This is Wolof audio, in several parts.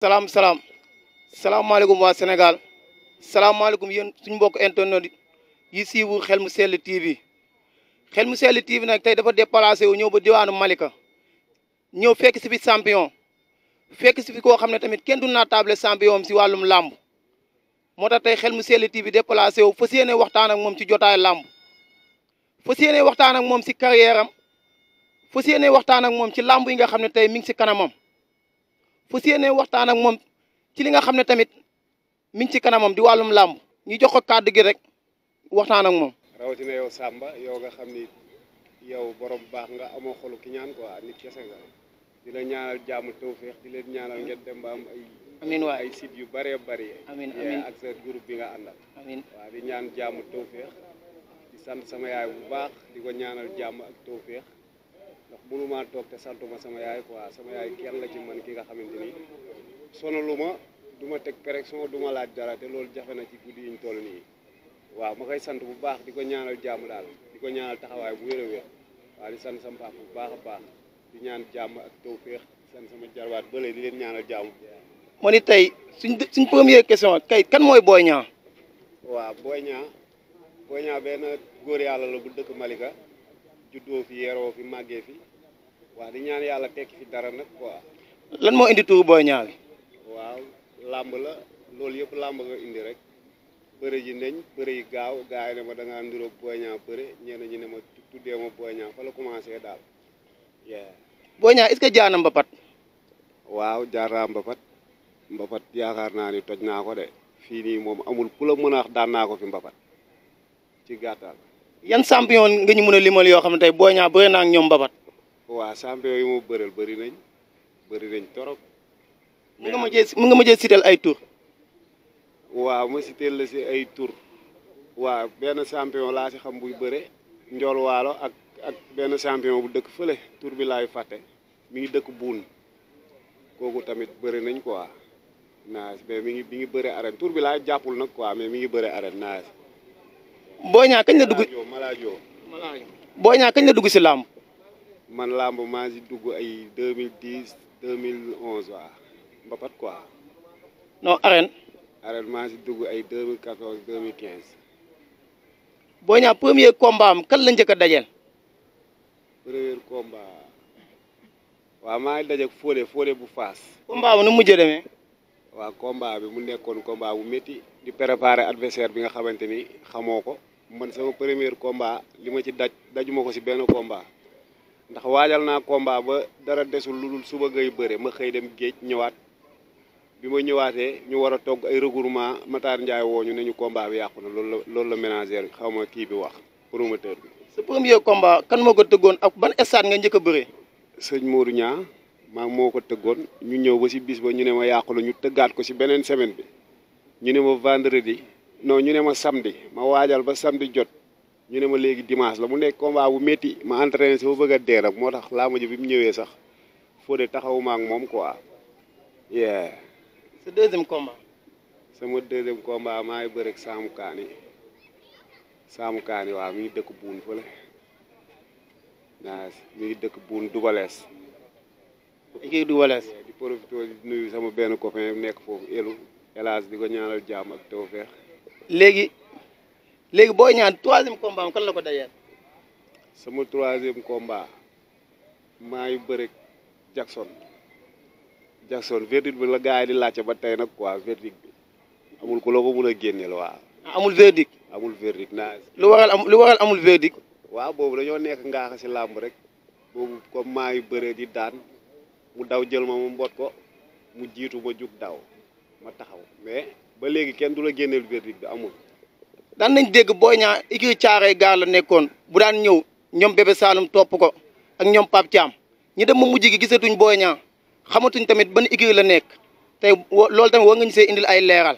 salaam salaamaaleykum waa Sénégal salaamaaleykum yéen suñu mbokk internet yi siiwu Xel mu Sell TV Xel mu Sell TV nag tey dafa déplacé wu ñëw ba diwaanu Malika ñëw fekk si fi champion fekk si fi koo xam ne tamit kenn du naatable champion si wàllum làmb moo tax tey Xel mu Sell TV déplacé wu fas yéene waxtaan ak moom ci jotaay làmb fas yéene waxtaan ak moom si carrière am fas yéene waxtaan ak moom ci làmb yi nga xam ne tey mi ngi si kanamam fas yéene waxtaan ak moom ci li nga xam ne tamit mi ngi ci kanamam di wàllum làmb ñu jox ko kàddu gi rek waxtaan ak moom. rawatina yow Samba yow nga xam ni yow borom baax nga amoo xolu ki ñaan quoi nit kese nga di la ñaanal jàmm tawféex di leen ñaanal ngeen dem ba am ay. amiin waay ay site yu bëree bëri. amiin amiin ak sa groupe bi nga àndal. amiin waaw di ñaan jàmm tawféex di sant sama yaay bu baax di ko ñaanal jàmm ak tawféex ndax mënumaa toog te santuma sama yaay quoi sama yaay kenn la ci man ki nga xamante ni sonaluma du ma teg pression du ma laaj dara te loolu jafe na ci guddi yi ñu toll nii waaw ma koy sant bu baax di ko ñaanal jàmm daal di ko ñaanal taxawaay bu wér a wér waaw di sant sama papa bu baax a baax di ñaan jàmm ak tawféex di sant sama jarwaat bële di leen ñaanal jàmm. moo ni tey suñ première question kay kan mooy Boy Niang. waaw Boy Niang benn góor yàlla la bu dëkk Malika juddoo fi yeroo fi màggee fi waaw di ñaan yàlla tekki fi dara nag quoi. lan moo indi turu Boy Niang bi. waaw làmb la loolu yëpp làmb nga indi rek bëre ji neñ bëre yi gaaw gaa yi ne ma da ngaa nduróog Boy Niang bëre ñenn ñi ne ma tuddee ma Boy Niang fa la commencé daal. Boy Niang est-ce que jaar na mbapat. waaw jaar naa mbapat yaakaar naa ni toj naa ko de fii nii moom amul ku la mën a wax daan naa ko fi mbapat ci gàttal. yan champion nga ñu mën a limal yoo xam ne tey Boy Niang bëri na ak ñoom mbapat. waaw champion yi mu bëreel bëri nañ torop. mun nga ma jël sitel ay tur. waaw ma sitel la si ay tur waaw benn champion laa si xam buy bëre njool waalo ak benn champion bu dëkk fële tur bi laay fàtte mi ngi dëkk buun kooku tamit bëri nañ quoi naas mais mi ngi bëre arène tur bi laay jàppul nag quoi mais mi ngi bëre arène naas. Boy Niang kañ la dugg Maladio Boy Niang kañ la dugg si làmb. man làmb maa si dugg ay 2010 2011 waaw mbapat quoi. non arène maa si dugg ay 2014 2015. Boy Niang premier combat am kan la njëkk a dajeel. premier combat waaw maa ngi dajeeg Fodé bu Faas. combat bu nu mujjee demee. waaw combat bi mu nekkoon combat bu métti di préparer adversaire bi nga xamante ni xamoo ko man sama premier combat li ma ci dajuma ko si benn combat ndax waajal naa combat ba dara desul lu dul suba ngay bëre ma xëy dem géej ñëwaat bi ma ñëwaatee ñu war a togg ay regroupement Matar Ndiaye woo ñu ne ñu combat bi yàqu na loolu la ménagère bi xaw ma kii bi wax promoteur bi. sa premier combat kan moo ko tëggoon ak ban stade nga njëkk a bëree. sëñ Modou Niang moo ko tëggoon ñu ñëw ba si bis ba ñu ne ma yàqu la ñu tëggaat ko si beneen semaine bi ñu ne ma vendredi non ñu ne ma samedi ma waajal ba samedi jot ñu ne ma léegi dimanche la mu nekk combat bu métti ma entraîné si ba bëgg a dee nag moo tax laa ma ji bi mu ñëwee sax Fodé taxawuma ak moom quoi. sa deuxième combat. sama deuxième combat maa ngi bëre ak Saamu Kaani waaw mi ngi dëkk buun fële naa mi ngi dëkk buun Dubalees. kii Dubalees. di profité di nuyu sama benn copain nekk foofu Elage di ko ñaanal jàmm ak tawfeex. léegi Boy Niang troisième combat am kan la ko dajeel. sama troisième combat maa ngi bëre Jackson verdict bi la gars yi di laajte ba tey nag quoi verdict bi amul ku la ko mën a génneel waaw. amul verdict. amul verdict naa. lu waral amul verdict. waaw boobu dañoo nekk ngaaxa si làmb rek boobu comme maa ngi bëree di daan mu daw jël ma mu mbot ko mu jiitu ma jug daw ma taxaw mais ba léegi kenn du la génneel verdict bi amul. daan nañ dégg Boy Niang écurie Thiaroye Gare la nekkoon bu daan ñëw ñoom Bébé Saloum topp ko ak ñoom Pape Thiam ñi dem ma mujj gi gisatuñ Boy Niang xamatuñ tamit ban écurie la nekk tey loolu tamit war nga ñu see indil ay leeral.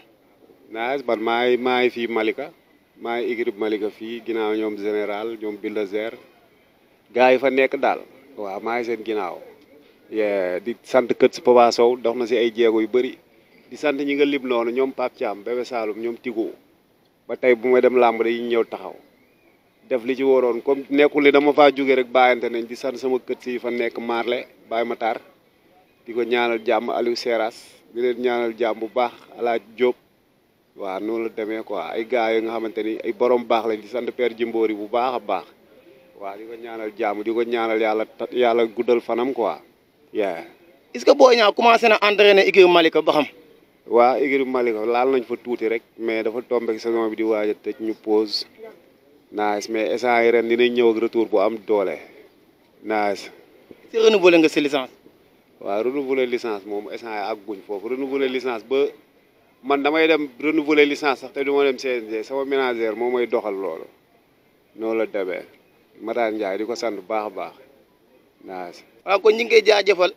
naaj man maa ngi fii Malika maa ngi écurie Malika fii ginnaaw ñoom général ñoom Bulldozer gars yi fa nekk daal waaw maa ngi seen ginnaaw. di sant kët si Papa Sow dox na si ay jéego yu bëri di sant ñi nga lib noonu ñoom Pape Thiam Bébé Saloum ñoom Tigo ba tey bu may dem làmb dañuy ñëw taxaw def li ci waroon comme nekkul li dama faa jóge rek bàyyante nañ di sant sama kët si fa nekk Marley Baye Matar di ko ñaanal jàmm Aliou Seras di leen ñaanal jàmm bu baax Alaaj Diop waaw noonu la demee quoi ay gars yi nga xamante ni ay borom baax lañ di sant Père Jimbori bu baax a baax waaw di ko ñaanal jàmm di ko ñaanal yàlla guddal fanam quoi. est-ce que Boy Niang commencé na entraîner écurie Malika ba xam. waa écurie Malika laal nañ fa tuuti rek mais dafa tombé saison bi di waaj a tëj ñu pause nice mais instant yi ren dinañ ñëw ak retour bu am doole nice. si renouvelé nga si licence. waaw renouveler licence moom instant yi ak guñ foofu renouveler licence ba man damay dem renouveler licence sax te du ma dem CNG sama ménagère moo may doxal loolu noonu la demee Matar Ndiaye di ko sant bu baax a baax nice. waaw kon ñu ngi koy jaajëfal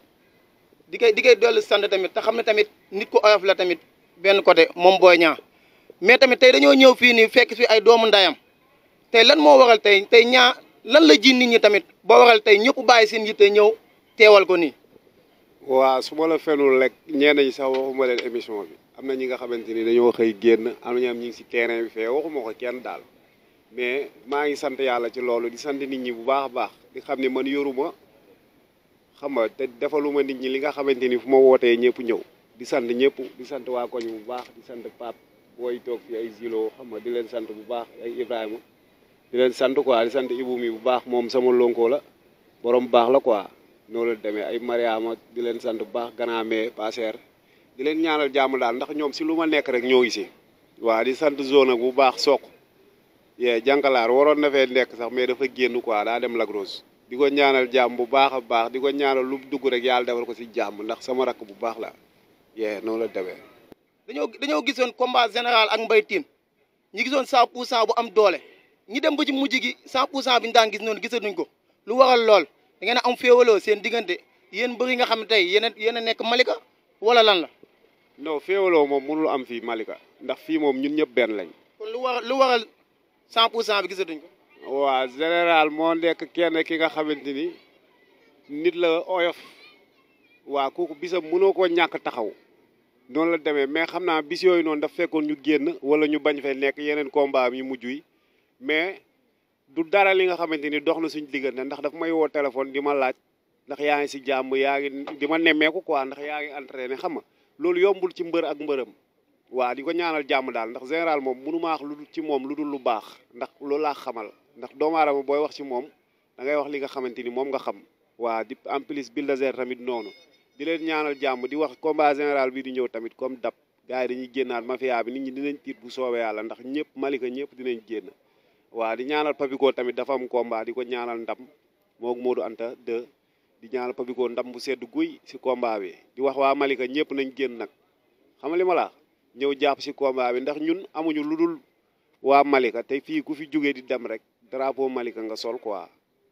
di koy dolli sant tamit te xam ne tamit nit ku oyof la tamit benn côté moom Boy Niang mais tamit tey dañoo ñëw fii nii fekk fi ay doomu ndayam tey lan moo waral tey ñaa lan la ji nit ñi tamit ba waral tey ñëpp bàyyi seen yitte ñëw teewal ko nii. waaw su ma la fenul rek ñenn ñi sax waxuma leen émission bi am na ñi nga xamante ni dañoo xëy génn am na ñi ngi si terrain bi fee waxuma ko kenn daal mais maa ngi sant yàlla ci loolu di sant nit ñi bu baax a baax di xam ne man yoruma xam nga te defaluma nit ñi li nga xamante ni fu ma wootee ñëpp ñëw di sant ñëpp di sant waa koñ bu baax di sant Pape booy toog fi ay Zilo xam nga di leen sant bu baax ay Ibrahima di leen sant quoi di sant Ibou mi bu baax moom sama lonko la borom baax la quoi noonu la demee ay Mariama di leen sant bu baax ganaamee passer di leen ñaanal jàmm daal ndax ñoom si lu ma nekk rek ñoo ngi si waaw di sant zone bu baax soq jànkalaar waroon na fee nekk sax mais dafa génn quoi daa dem Lagros di ko ñaanal jàmm bu baax a baax di ko ñaanal lu dugg rek yàlla defal ko si jàmm ndax sama rakk bu baax la noonu la demee. dañoo gisoon combat général ak Mbaye Tine ñi gisoon 100% bu am doole ñi dem ba ci mujj gi 100% bi ñu daan gis noonu gisatuñ ko lu waral lool da ngeen a am féewaloo seen diggante yéen bëri nga xam ne tey yéen a nekk Malika wala lan la. non féewaloo moom mënul am fii Malika ndax fii moom ñun ñëpp benn lañ. kon lu waral 100% bi gisatuñ ko. waaw général moo nekk kenn ki nga xamante ni nit la oyof waa kooku bisam mënoo koo ñàkk taxaw noonu la demee mais xam naa bis yooyu noonu daf fekkoon ñu génn wala ñu bañ fee nekk yeneen combat yu mujj yi mais du dara li nga xamante ni dox na suñ diggante ndax daf may woo téléphone di ma laaj ndax yaa ngi si jàmm yaa ngi di ma nemmeeku quoi ndax yaa ngi entraîné xam nga loolu yombul ci mbër ak mbërëm waa di ko ñaanal jàmm daal ndax général moom mënu ma wax lu dul ci moom lu dul lu baax ndax loolu laa xamal ndax doomu aadama booy wax ci moom da ngay wax li nga xamante ni moom nga xam waa di en plus Bulldozer tamit noonu di leen ñaanal jàmm di wax combat général bi di ñëw tamit comme dab gars yi dañuy génnaat mafia bi nit ñi dinañ tiit bu soobee yàlla ndax ñëpp Malika ñëpp dinañ génn waa di ñaanal Papiko tamit dafa am combat di ko ñaanal ndam moog Modou Anta 2 di ñaanal Papiko ndam bu sedd guy si combat bi di wax waa Malika ñëpp nañ génn nag xam nga li ma la ñëw jàpp si combat bi ndax ñun amuñu lu dul waa Malika te fii ku fi jógee di dem rek drapeau Malika nga sol quoi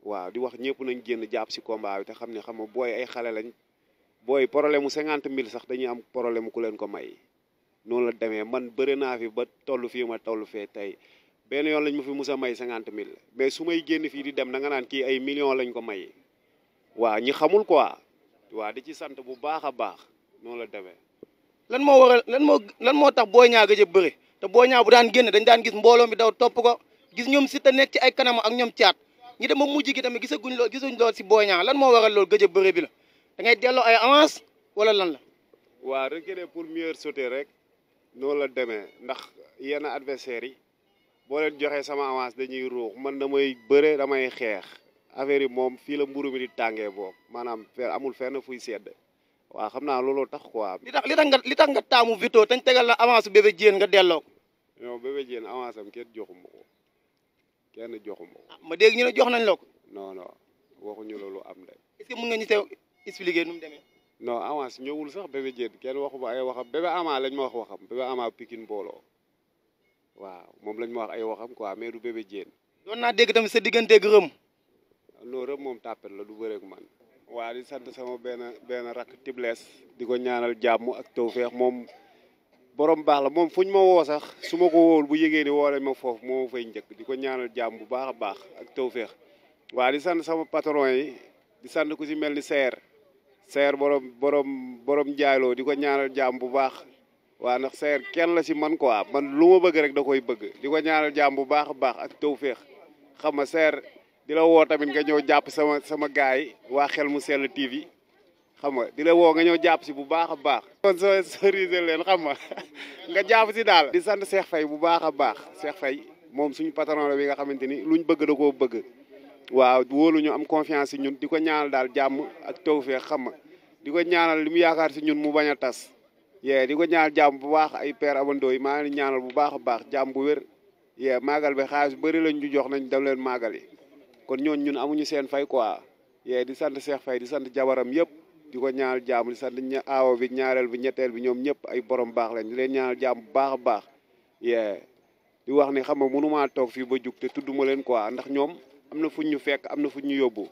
waaw di wax ñëpp nañ génn jàpp si combat bi te xam ne xam nga booy ay xale lañ booy problème mu 50 000 sax dañuy am problème ku leen ko may noonu la demee man bëri naa fi ba toll fii ma toll fee tey benn yoon lañ ma fi mus a may 50 000 mais su may génn fii di dem da nga naan kii ay millions lañ ko may waaw ñi xamul quoi waaw di ci sant bu baax a baax noonu la demee. lan moo waral lan moo tax Boy Niang gëj a bëri te Boy Niang bu daan génn dañ daan gis mbooloo mi daw topp ko gis ñoom si te nekk ci ay kanam ak ñoom caat ñi dem ba mujj gi tamit gisuñ lool si Boy Niang lan moo waral loolu gëj a bëri bi la da ngay delloo ay avance wala lan la. waaw reculer pour mieux sauter rek noonu la demee ndax yenn adversaires yi boo leen joxee sama avance dañuy ruux man damay bëre damay xeex affaire yi moom fii la mburu mi di tàngee boobu maanaam amul fenn fuy sedd waaw xam naa looloo tax quoi. li tax nga taamu Vito tañ tegal la avance Bébé Diène nga delloo ko. non Bébé Diène avance am kenn joxuma ko kenn joxuma ko. ma dégg ñu ne jox nañ la ko. non waxuñu loolu am de. est-ce que mën nga ñu sew expliquer nu mu demee. non avance ñëwul sax Bébé Diène kenn waxuma ay waxam Bébé Ama lañ ma wax waxam Bébé Ama Pikine mbooloo waaw moom lañ ma wax ay waxam quoi mais du Bébé Diène. doon naa dégg tamit sa digganteeg Rëm. non Rëm moom tàppet la du bëreeg man. waa di sant sama benn rakk Tibles di ko ñaanal jàmm ak tawfeex moom borom baax la moom fuñ ma woo sax su ma ko woowul bu yëgee ni woo nañ ma foofu moo ma fay njëkk di ko ñaanal jàmm bu baax a baax ak tawfeex waa di sant sama patron yi di sant ku si mel ni Seer borom jaayloo di ko ñaanal jàmm bu baax waa ndax Seer kenn la si man quoi man lu ma bëgg rek da koy bëgg di ko ñaanal jàmm bu baax a baax ak tawfeex xam nga Seer di la woo tamit nga ñëw jàpp sama gaay yi waa Xel mu Sell TV xam nga di la woo nga ñëw jàpp si bu baax a baax. sponsorisé leen xam nga nga jàpp si daal. di sant Cheikh Faye bu baax a baax Cheikh Faye moom suñu patron la bi nga xamante ni luñ bëgg da koo bëgg waaw wóolu ñu am confiance si ñun di ko ñaanal daal jàmm ak tawfeex xam nga di ko ñaanal li mu yaakaar si ñun mu bañ a tas. di ko ñaanal jàmm bu baax ay père abandoo yi maa ngi ñaanal bu baax a baax jàmm bu wér. maagal bi xaalis bëri lañ ñu jox nañ dem leen maagal yi kon ñun amuñu seen fay quoi di sant Cheikh Faye di sant jabaram yëpp di ko ñaanal jàmm di sant aawo bi ñaareel bi ñetteel bi ñoom ñëpp ay borom baax lañ di leen ñaanal jàmm bu baax a baax di wax ni xam nga mënumaa toog fii ba jug te tudduma leen quoi ndax ñoom am na fuñ ñu fekk am na fuñ ñu yóbbu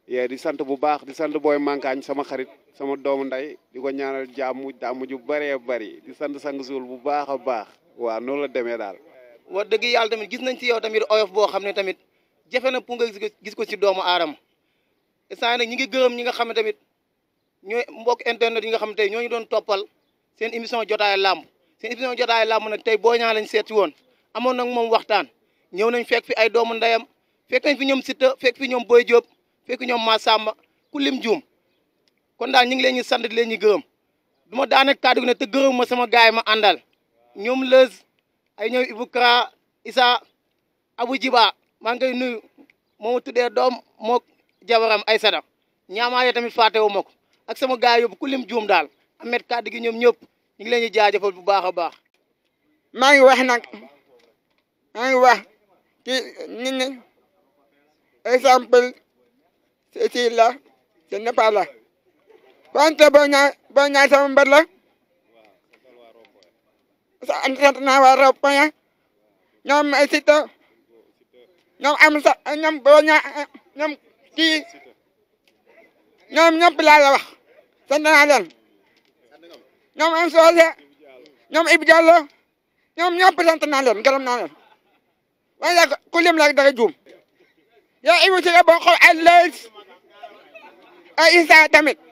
di sant bu baax di sant booy mankaañ sama xarit sama doomu nday di ko ñaanal jàmm ju bëree bëri di sant sang suul bu baax a baax waaw noonu la demee daal. wax dëgg yàlla tamit gis nañ ci yow tamit oyof boo xam ne tamit jafe na pour nga gis ko ci doomu aadama instant nag ñi ngi gërëm ñi nga xam ne tamit ñooy mbokk internet yi nga xam ne tey ñooñu doon toppal seen émission jotaay làmb seen émission jotaay làmb nag tey Boy Niang lañ seeti woon amoon nag moom waxtaan ñëw nañ fekk fi ay doomu ndeyam fekk nañ fi ñoom Siteu fekk fi ñoom Boy Diop fekk ñoom Massamba ku lim juum kon daal ñu ngi leen ñu sant di leen ñu gërëm du ma daanaka kàddu gi ne te gërëm ma sama gaay ma àndal ñoom Leuz ay ñoom Ibou Kra Issa Abou Djiba maa ngi koy nuyu moo tuddee doom moo jabaram Aïssata ñaamaaye tamit fàttewu ma ko ak sama gaay yóbbu ku lim juum daal amet kàddu gi ñoom ñëpp ñu ngi leen di jaajëfal bu baax a baax. maa ngi wax nag maa ngi wax ci nit ñi exemple ci la ce n'est pas là wante Boy Niang sama mbër la sant naa waa Ropoña ñoom Siteu ñoom am sa ñoom Boy Niang ñoom kii ñoom ñëpp laa la wax sant naa leen ñoom am soose ñoom Ibou Diallo ñoom ñëpp sant naa leen gërëm naa leen waaye nag ku lim la dara juum yow Ibou si la boo xool ay Leuz ay Issa tamit